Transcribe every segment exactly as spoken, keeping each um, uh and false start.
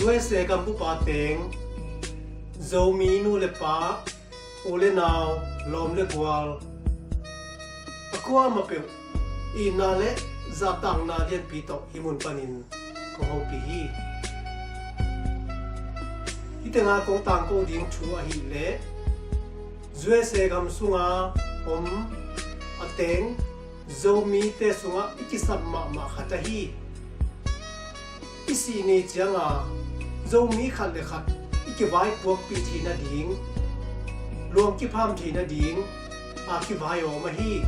U S A gam bupa teng, Zomi nu le pa, u le nau, lawm le gual, a kuamah peuh itna le zahtakna lianpi tawh hih mun panin kong hopih hi. Hih tenga kong tangko ding thu ahih leh, U S A gam sunga om a teng Zomite sungah i kisap mahmah khat ahi. I sih ni cianga Zomi khat le khat i kivaipuakpih theih nading, luang kipham theih nading a kivai a om ahi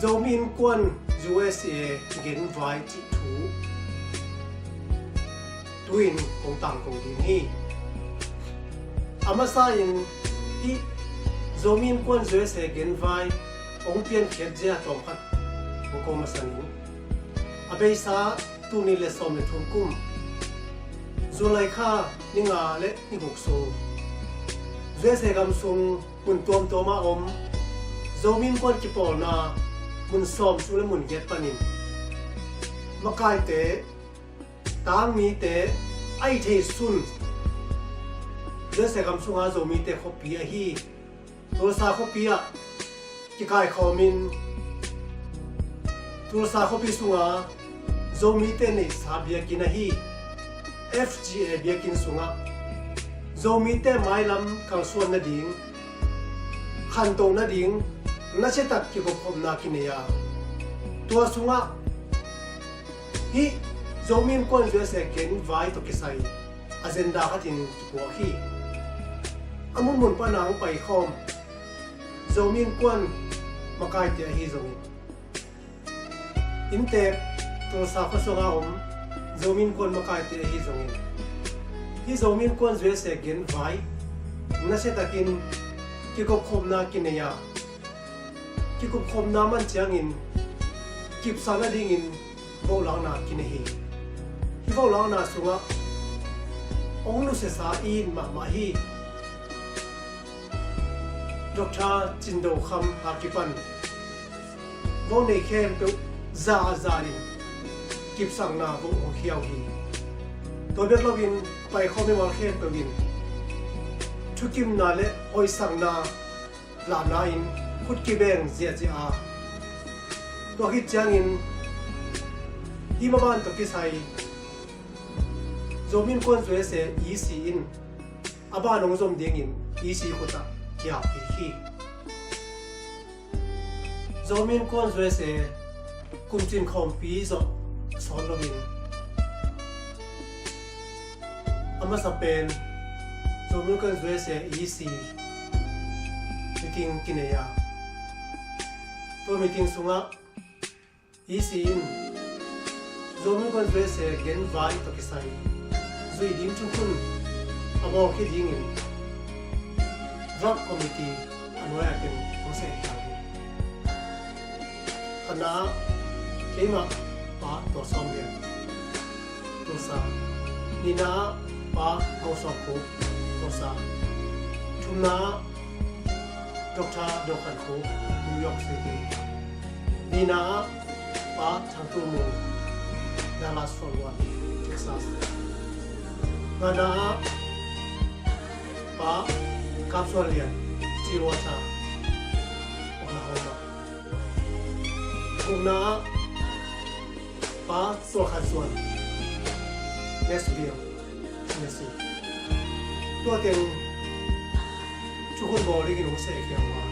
Zomi Innkuan U S A genvai cih thu tu-in kong tangko ding hi. A masa in hih Zomi Innkuan U S A genvai hong piankhiat zia tawm khat hong ko masa ning. A beisa tul nih le sawm le thum kum July kha ni nga le ni guk sung U S A gam sung mun tuamtuama om Zomi Innkuan kipawlna mun sawm sung le mun giat panin makaite, tangmite, a i thei sun U S A gam sunga Zomite khuapi ahi Tulsa khuapi ah kikaikhawmin, Tulsa khuapi sunga Zomite neihsa biakinn ahi F G A biakinn sungah Zomite mailam kalsuan nading, khanto nading, nasia tak kikupkhopna kinei a, tua sungah hih Zomi Innkuan U S A genvai tawh kisai agenda khatin kipuak hi. A munmun pana hong paikhawm Zomi Innkuan makaite ahi zongin, inntek Tulsa khuasung a om Zomi Innkuan makaite ahi zongin, hih Zomi Innkuan U S A genvai nasia takin kikupkhopna kinei a, kikupkhopna man ciangin kipsak nadingin vohlakna kinei hi. Hih vohlakna sungah hong nusiasa i it mahmah hi. Doctor Cin Do Kham a kipan vo nei khempeuh za a za in kipsakna vo hong khia uh hi. Tua bek loin paikhawm mimal khempeuh in thukimna le hoihsakna lahna in khut kibeng ziahziah a, tua khit ciangin hih maban tawh kisai Zomi Innkuan U S A E C in a ban hong zom dingin E C khut ah kiap kik hi. Zomi Innkuan U S A kumcin khawmpi zawh sawt loin a masa pen Zomi Innkuan U S A E C meeting kinei a, tua meeting sungah E C in Zomi Innkuan U S A genvai tawh kisai zuih ding thukhun a bawlkhia dingin draft committee a nuai-ah ken hong sehkhia hi. Khatna ah keimah Pa Tua Sawm Lian, Tulsa. Nihna ah Pa Go Sawm Khup, Tulsa. Thumna ah Doctor Do Khan Khup, New York City. Nihna ah Pa Thang Tul Mung, Dallas Fort Worth, Texas. Ngana ah Pa Kap Suan Lian, Stillwater, Oklahoma. Gukna ah Pa Sual Khan Suan, Nashville, Tennessee. Tua teng thukhun bawl dingin hong sehkhia uh a,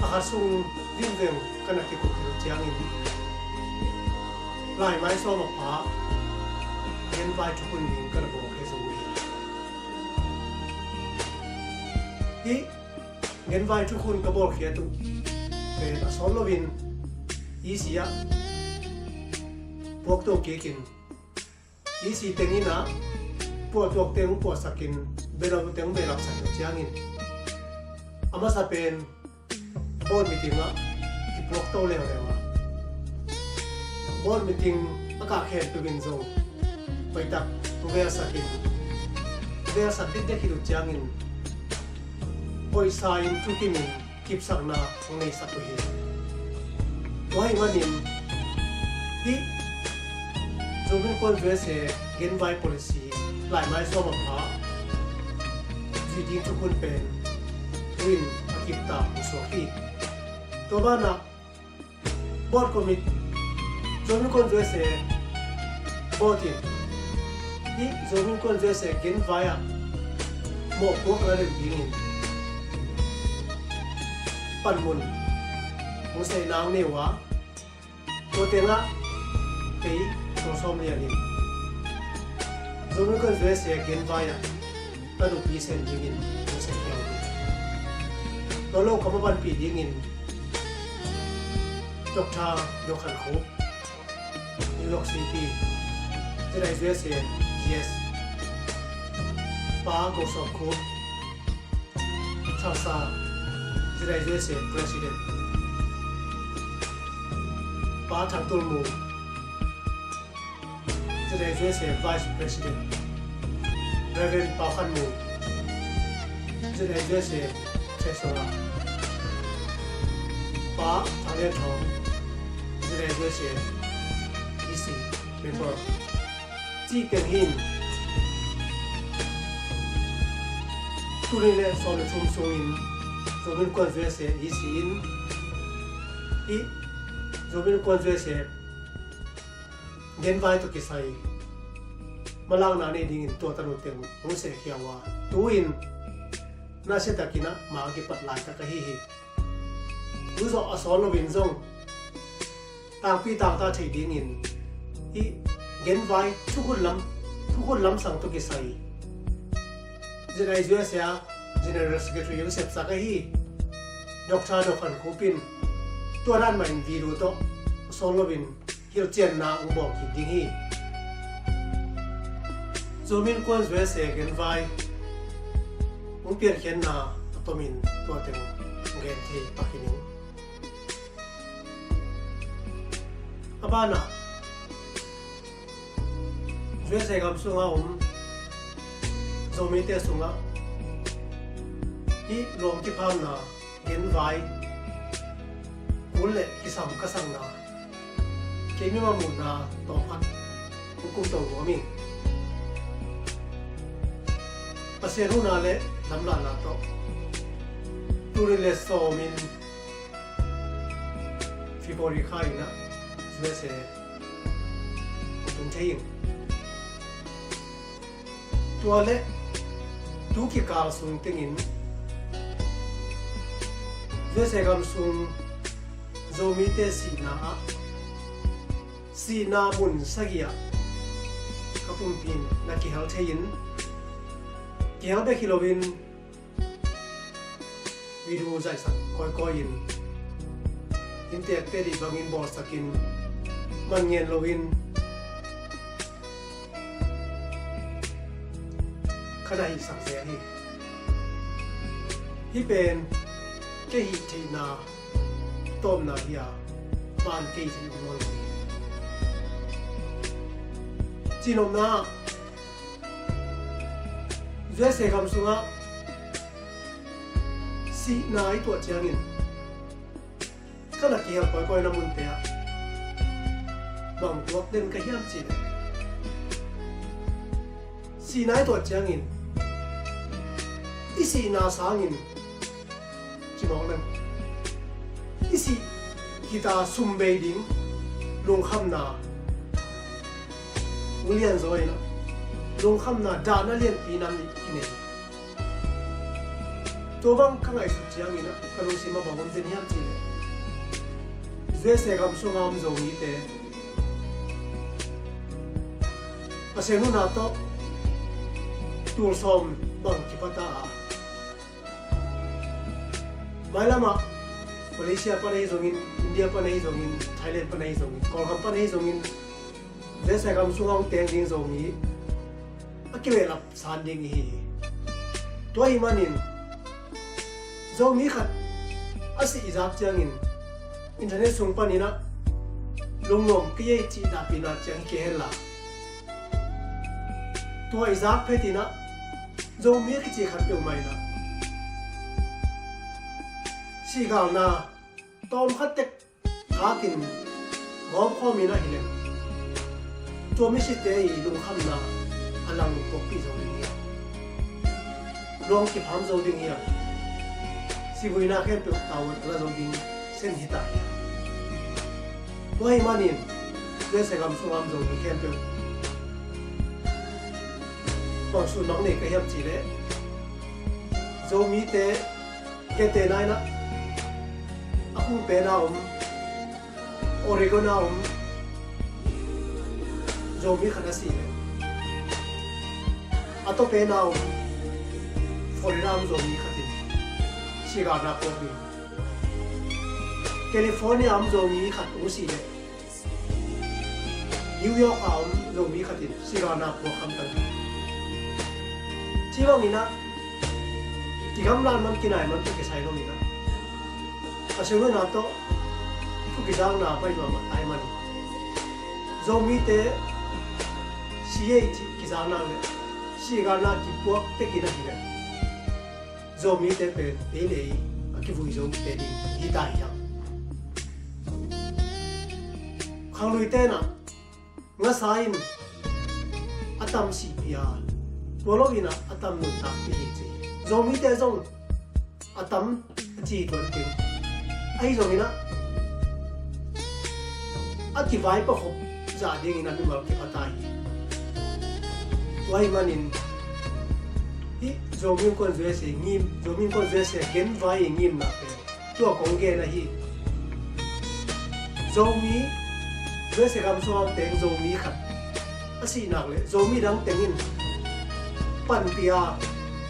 a khat sung vingveng ka na kikup khia ciangin, laimai sawm a Pa genvai thukhun ding ka na bawlkhia zo uh hi. Hih genvai thukhun ka bawlkhiat uh pen a sawt loin E C ah puakto kikin, E C teng in ah puahtuak teng puahsakin, belap teng belapsak ciangin, a masa pen board meeting ah kipuakto leuleu a, board meeting a kah khempeuh in zong hoihtak velsakin, velsak dikdek khit uh ciangin hoihsa in thukimin kipsakna hong neisak uh hi. Tua ahih manin hih Zomi Innkuan U S A genvai policy laimai sawm a pha zui ding thukhun pen tu-in a kipta hong suak hi. Tua banah Board Committee, Zomi Innkuan U S A Board in hih Zomi Innkuan U S A genvai ah mawhpuak a na lem dingin panmun hong saina hong nei uh a, tua tengah kei Kong Sawm Lian in Zomi Innkuan U S A genvai ah ka nupi sem dingin hong sep hiau hi. Tua lo ka mabanpih dingin Doctor Dok Khan Khup, New York City, Z I U S A G S, Pa Go Sawm Khup, Tulsa, Z I U S A President, Pa Thang Tul Mung, Z I U S A Vice President, Reverend Pau Khan Mung, Z I U S A Treasurer, Pa Thang Lian Thawng, Z I U S A E C Member, cih teng hi in, tuni le sawm le thum sungin Zomi Innkuan U S A E C in hih Zomi Innkuan U S A genvai tawh kisai manlangna nei dingin tua tanu teng hong sehkhia uh a, tu-in nasia takin ah ma a kipat laitak ahi hi. Tu zawh a sawn loin zong tangpi tangta theih dingin hih genvai thukhun lam, thukhun lamsang tawh kisai Z I U S A General Secretary hong sepsak ahi Doctor Dok Khan Khup in tua dan mah in video tawh a sawn loin hilhcianna hong bawl kik ding hi. Zomi Innkuan U S A genvai hong piankhiatna a tomin tua teng hong gen thei pak hi ning. A banah U S A gam sungah om Zomite sungah hih lawm kiphamna genvai kul le kisam ka sakna kei mimal muhna tawmkhat hong kumto nuam ing. Pasian huhna le lamlahna tawh tul nih le sawmin February kha in ah U S A hong tung thei ing. Tua le tu kikal sung tengin U S A gam sung Zomite sihna ah, sihna mun sagih ah ka pumpi in na kihel thei in, kihel bek hi loin video zaihsak kawikawi in, innteekte dih bangin bawlsakin, man ngen loin ka na hihsak zel hi. Hih pen kei hih theihna tawpna hi a, ban kei theih om nawn lo hi. Cihnopna ah U S A gam sungah sihna i tuah ciangin ka na kihel kawikawi na munte ah bang tuak den ka hiam cih leh, sihna i tuah ciangin i sihna sangin cimawk leng i sih hita sum bei ding lungkhamna lianzaw in ah, lungkhamna dahna lianpi nam nih i nei. Tua bang ka ngaihsut ciangin ah ka lungsim ah bang om den hiam cih leh, U S A gam sungah om Zomite Pasian huhna tawh tul sawm bang kipata a, mailam ah Malaysia pan ahi zongin, India pan ahi zongin, Thailand pan ahi zongin, Kawlgam pan ahi zongin, U S A gam sungah hong teng ding Zomi a kilehlap san ding i hi hi. Tua ahih manin Zomi khat a sih i zak ciangin internet sung panin ah lungnuam ka hi ei cih dahpihna ciang hi kei hen la, tua i zak phet in ah Zomi a kici khat peuhmah in ah sihgalna tawmkhat tek khakin gawmkhawm in ah hi leng, Tua misite i lungkhamna a lang puakpih zo ding hi a, luang kipham zo ding hi a, sivuina khempeuh tawh a la zo ding sen hi ta hi a. Tua ahih manin, Zomi gam sung a om Zomi khempeuh bang sun bang nei ka hiam cih leh, Zomite gentehna in ah, a khung pen a om Oregon a om Zomi khat a sih leh, a tua pen a om Florida a om Zomi khat in sigalna puak ding. California a om Zomi khat hong sih leh, New York a om Zomi khat in sigalna puak hamtang. Ci bangin ah, i gamlat man kinai man tawh kisai lo in ah, a sung in ah tawh thu kizakna pai mahmah ta ahih manin, Zomite si ei cih kizakna leh sigalna kipuak tek in ahih leh, Zomite pen ei le ei a kivui zo te ding hi ta hi hang. Khangluite in ah, ngasa in a tam sihpih a, tua lo in ah a tam nuntakpih hi ci. Zomite zong a tam a ci tuan keng. Ahi zongin ah, a kivaipa khop zah dingin a mimal kipha ta hi. Tua ahih manin, hih Zomi Innkuan U S A ngim, Zomi Innkuan U S A genvai i ngimna pen tua kong gen ahi. Zomi, U S A gam sung a om teng Zomi khat a sih nak leh, Zomi dang teng in panpih a,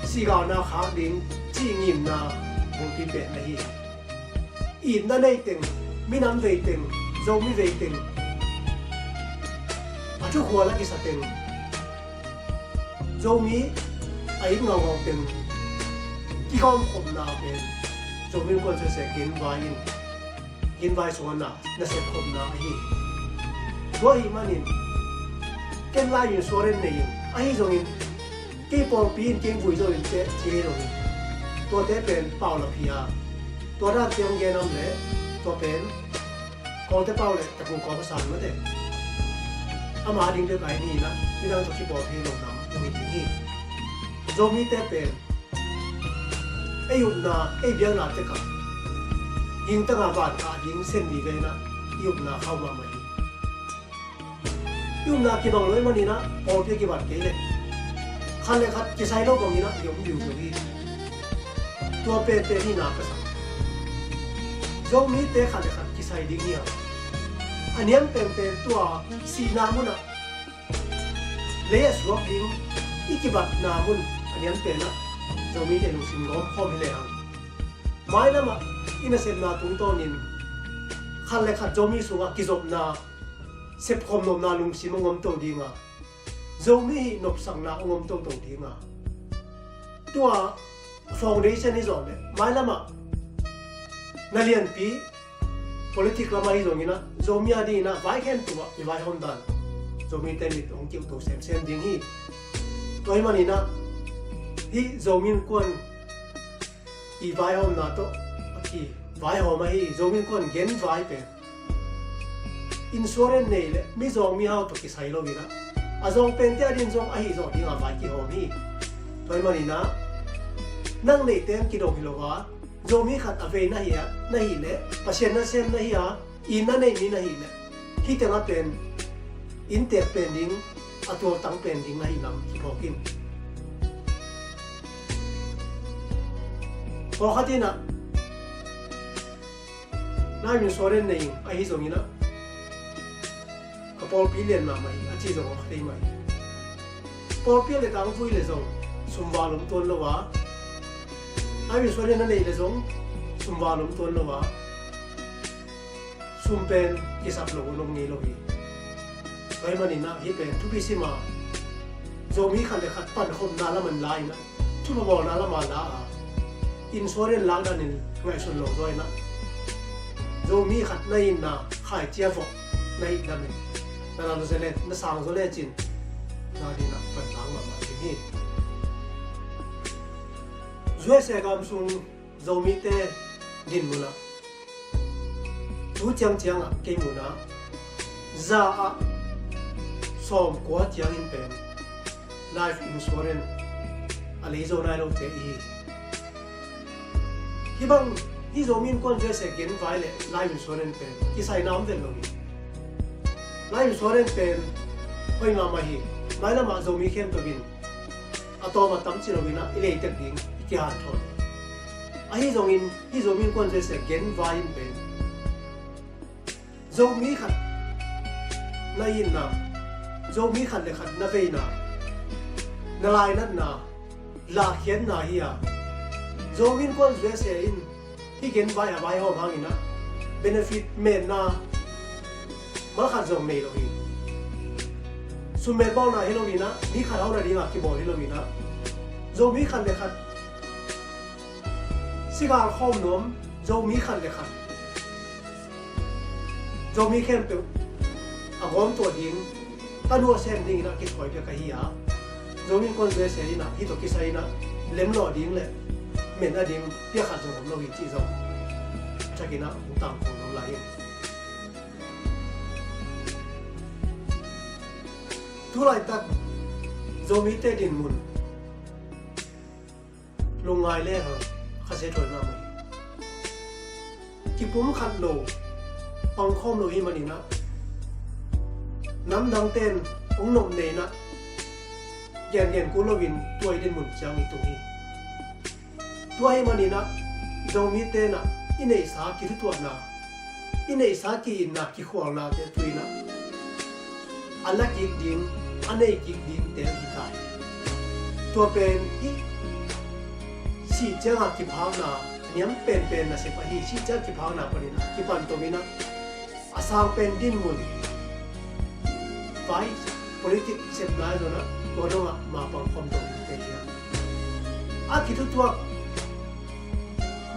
sigalna khak ding cih ngimna bulpi pen ahi. Itna nei teng, minam vei teng, Zomi vei teng, a thukhual a kisa teng, Zomi a it ngaungau teng kigawm khopna pen Zomi Innkuan U S A genvai in, genvai sungah na, na sep khopna ahi. Tua ahih manin, ken lai in suaren nei in, ahi zongin, kei pawlpi in kei vui zo in teh ci hi lo hi. Tuate pen paulap hi a, tua dan teng gen om leh, tua pen Kawlte pau le Taku Kawlpasal mate, ama ding bek a hi ni in ah, midang tawh kipawl thei lo nam uh hi ding hi. Zomite pen ei upna, ei biakna tekah hingtanga van kah ding sem vive in ah, i upna khauh mahmah hi. I upna kibang lo ahih manin ah, pawlpi a kibat kei leh, khat le khat kisai lo bangin ah i om diudiu hi. Tua penpen hihna ka sa. Zomite khat le khat kisai ding hi a, a niam penpen tua sihna munah lei a suak ding i kibatna mun a niam penah Zomite lungsim gawm khawm hi lehang, mailamah i nasepna tungtawnin khat le khat Zomi sungah kizopna, sepkhawm nopna lungsim hong om to ding a, Zomi hih nopsakna hong om toto ding a, tua foundation hi zawh leh, mailamah na lianpi politic lamah hi zongin ah, Zomi a dingin ah vai khempeuh ah i vaihawm dan Zomite mit hong kiuhto semsem ding hi. Tua ahih manin ah, hih Zomi Innkuan i vaihawmna tawh a kivaihawm ahi Zomi Innkuan genvai pen insurance nei le mizawng mihau tawh kisai lo in ah, a zawng pente a din zong ahi zawh ding a vai kihawm hi. Tua ahih manin ah, nang neihte hong kidong hi lo a, Zomi khat a vei na hi a, na hih leh, Pasian nasem na hi a, itna nei mi na hih leh, hih tengah pen inntek pen ding, a tualtang pen ding na hih lam kiphawk in. Pawlkhat in ah, nai min suaren nei in, ahi zongin ah, ka pawlpi lian mahmah hi, a ci zong a khat ei mah hi. Pawlpi a le tangvui le zong sumval om tuan lo a, nai min suaren na neih le zong sumval om tuan lo a, sum pen kisap lo, a nong ngei lo hi. Tua ahih manin ah, hih pen thupi sim a, Zomi khat le khat pankhopna lam ah la in ah, thupha bawlna lam ah la a, insurance lak danin ngaihsun lo zaw in ah, Zomi khat na itna khaici a vawh na it damin, na lam zaw le, na sang zaw lecin, na din ah pan tang mahmah ding hi. U S A gam sung Zomite dinmun ah, tu ciangciang ah kei muhna ah, za ah sawmkua ciangin pen life insurance a lei zo nai lote i hi. Hih bang, hih Zomi Innkuan U S A genvai le life insurance pen kisai nam vet lo hi. Life insurance pen hoih mahmah hi. Mailamah Zomi khempeuh in a tawm a tam ci lo in ah i leitek ding i kihanthawn. Ahi zongin hih Zomi Innkuan U S A genvai in pen Zomi khat na itna, Zomi khat le khat na veina, na lainatna, lahkhiatna hi a, Zomi Innkuan U S A in hih genvai a vaihawm hangin ah benefit, metna malkhat zong nei lo hi. Sum metbawlna hi lo in ah, mi khat hau nadingah kibawl hi lo in ah, Zomi khat le khat sigal khawm nuam, Zomi khat le khat, Zomi khempeuh a gawmtuah ding tanu a sem dingin ah kithawi bek ahi a, Zomi Innkuan U S A in ah hih tawh kisai in ah lemlawh ding le metna ding piak khat zong om lo hi cih zong a thakin ah hong tangko nuam lai hi. Tu laitak Zomite dinmun lungngai le hang khasia thawi mahmah hi. Kipumkhat lo, pangkhawm lo hi manin ah, namdangte in hong nopna in ah gengen kul loin tua i dinmun ciang i tung hi. Tua hi manin ah Zomite in ah i neihsa kithutuahna, i neihsa ki-itna, kikhualnate tu in ah a la kik ding, a nei kik dingte hi ta hi. Tua pen i sih ciangah kiphakna a niam penpen nasep ahi. Sih ciang kiphakna panin ah kipan tawm in ah a sang pen dinmun, vai, politik sepna zong ah tua dongah mapang khawm tawm in kei hi a. A kithutuak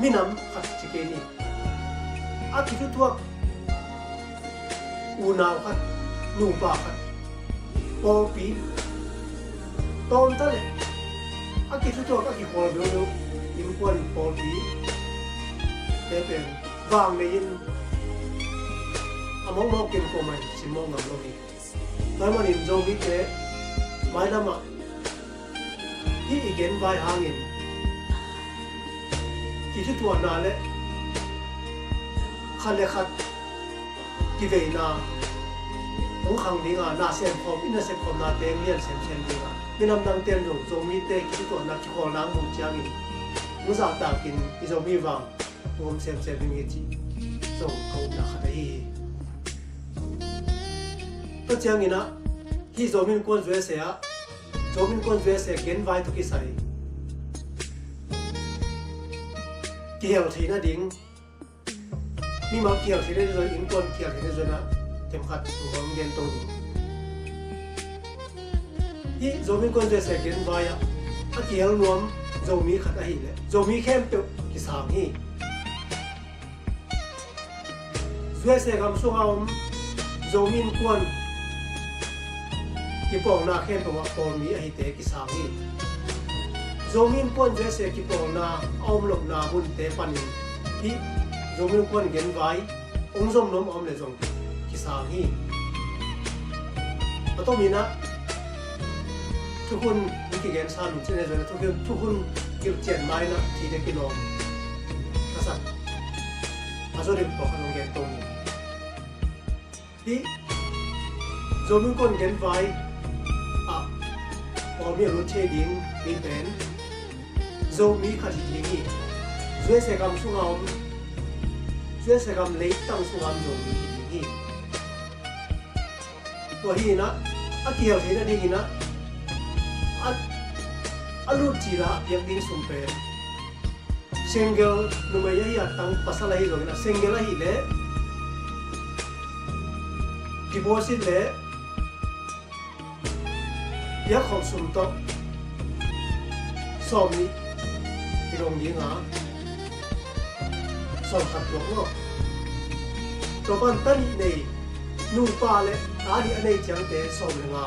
minam khat ci kei ni. A kithutuak unau khat, nupa khat, pawlpi, tawmta le a kithutuak a kikhual beubeu innkuan pawlpi te pen vang nei in a mawkmawk in kuamah in simmawh ngam lo hi. Tua ahih manin Zomite mailamah hih i genvai hangin kithutuahna le khat le khat kiveina hong khang ding a, na semkhawm, i na semkhawmnate hong lian semsem ding a, minam dangte in zong Zomite kithutuahna kikholna hong muh ciangin hong zahtakin i Zomi vang hong om semsem ding hi cih zong ka upna khat ahi hi. Tua ciangin ah hih Zomi Innkuan U S A ah, Zomi Innkuan U S A genvai tawh kisai kihel theihna ding, mimal kihel theihna ding zong, innkuan kihel theihna zong ah themkhat hong gen to ding. Hih Zomi Innkuan U S A genvai ah a kihel nuam Zomi khat ahih leh Zomi khempeuh kisang hi. U S A gam sungah om Zomi Innkuan kipawlna khempeuh ah pawlmi ahite kisang hi. Zomi Innkuan U S A kipawlna a om lohna hunte panin hih Zomi Innkuan genvai hong zom nuam a om leh zong kisang hi. A tomin ah thukhun hong kigensa nung cih leh zong thukhun, thukhun gilhcian mai-in ah thite kilawm ka sak a zaw ding pawlkhat hong gen to ni. Hih Zomi Innkuan genvai ah pawlmi a lut thei ding mi pen Zomi khat hi ding hi. U S A gam sungah om, U S A gam leitang sungah om Zomi hi ding hi. Tua hi-in ah a kihel theihna dingin ah a, a lut cil a piak ding sum pen single, numei ahi a tang pasal ahi zongin ah single ahih leh deposit le biakkhop sum tawh sawmnih i dong ding a, sawmkhat tuak maw? Tua pan ta nih nei, nupa le ta nih a nei ciangte sawm le nga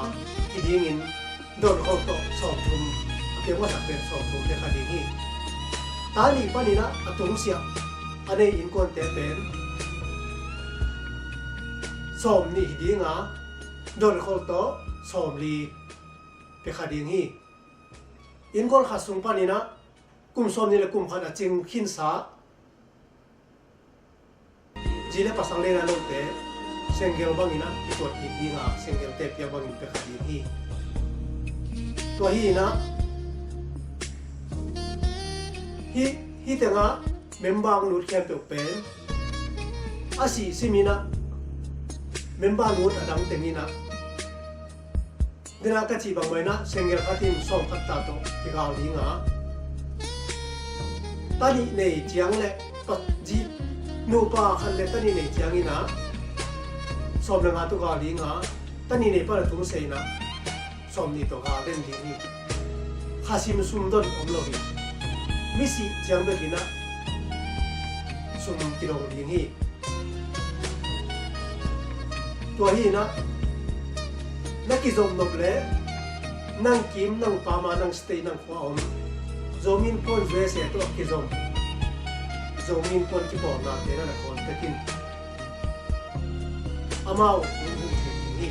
hi dingin, dawnkhol tawh sawmthum, a piak masak pen sawmthum pia kha ding hi. Ta nih panin ah a tungsiah a nei innkuante pen sawmnih hi ding a, dawnkhol tawh sawmli pia kha ding hi. Innkol khat sung panin ah kum sawmnih le kum khat a cing khinsa zi le pasal le na lote single bangin ah kituat kik ding a, singlelte piang bangin pia kha ding hi. Tua hi in ah hih, hih tengah member lut khempeuh pen a sih simin ah member lut a dang teng in ah dena ka cih bangmah in ah single khat in sawm khat ta tawh kigal ding a, ta nih nei ciang le pa, zi, nupa khat le ta nih nei ciangin ah sawm le nga tawh gal ding a, ta nih nei pan a tung sei in ah sawmnih tawh gal den ding hi. Khasim sum don om lo hi. Misih ciang bekin ah sum kidong ding hi. Tua hi in ah na kizom nop le nang kim, nang pam a, nang state, nang khua om Zomi Innkuan U S A tawh kizom Zomi Innkuan kipawlnate na na contact in amau hong hum thei ding hi.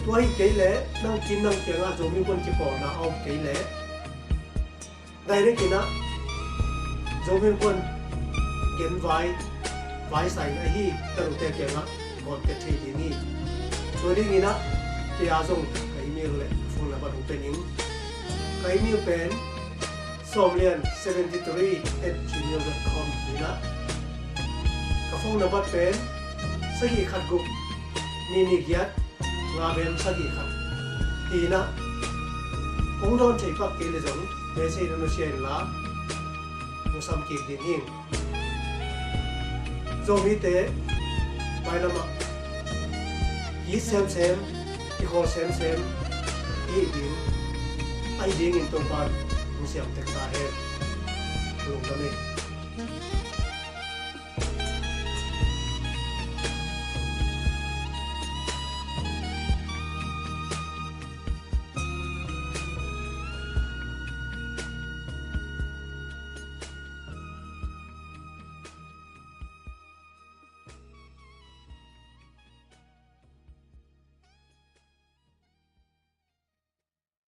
Tua hi kei leh nang kim nang kiangah Zomi Innkuan kipawlna a om kei leh direct in ah Zomi Innkuan gen vai, vai sai ahi ka lute kiangah contact thei ding hi. Tua dingin ah kei a zong ka email le phone number hong pe ning. Ka email pen sawmlian seventy three at gmail dot com hi in ah ka phone number pen sagih khat guk nih nih giat nga bem sagih khat hi in ah, hong dawn thei pak kei le zong message na nusia inla hong sam kik ding hi. Zomite mailamah it semsem, kikhawl semsem i hih ding, ahi dingin Topa'n hong siam tek ta hen. Lungdam hi.